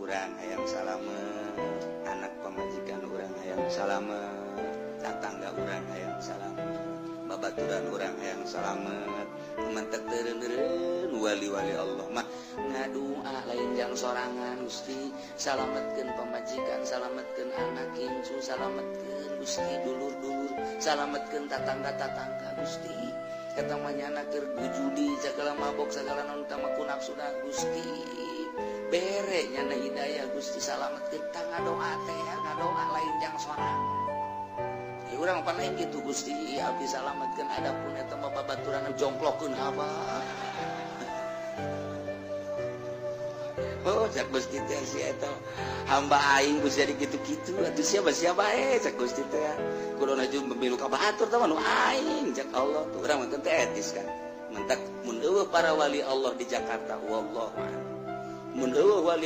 Urang hayang salamet, anak pamajikan urang hayang salamet, tatangga urang hayang salamet, babaturan urang hayang salamet. Mantak teureun wali-wali Allah mah ngadua lain jang sorangan. Gusti, salametkeun pamajikan, salametkeun anak incu, salametkeun Gusti dulur-dulur, salametkeun tatangga-tatangga. Gusti, eta mah nyana keur judi, segala mabok, segala naon tama ku nafsuna. Gusti, bere nyana hidayah. Gusti, salametkeun. Tah, ngadoa teh ngadoa lain jang sorangan. Ya, urang pan lain gitu. Gusti, abdi salametkeun, adapun eta mah babaturan jongklokeun apa. Oh, cak Gusti teh, si eta hamba aing geus jadi kitu-kitu atuh siapa siapa eh, cak Gusti teh kudu laju memilu ka batur teh nu aing, cak Allah tuh. Urang mah teh etis kan. Mentak mun eueuh para wali Allah di Jakarta, wallahu a'lam, mun eueuh wali.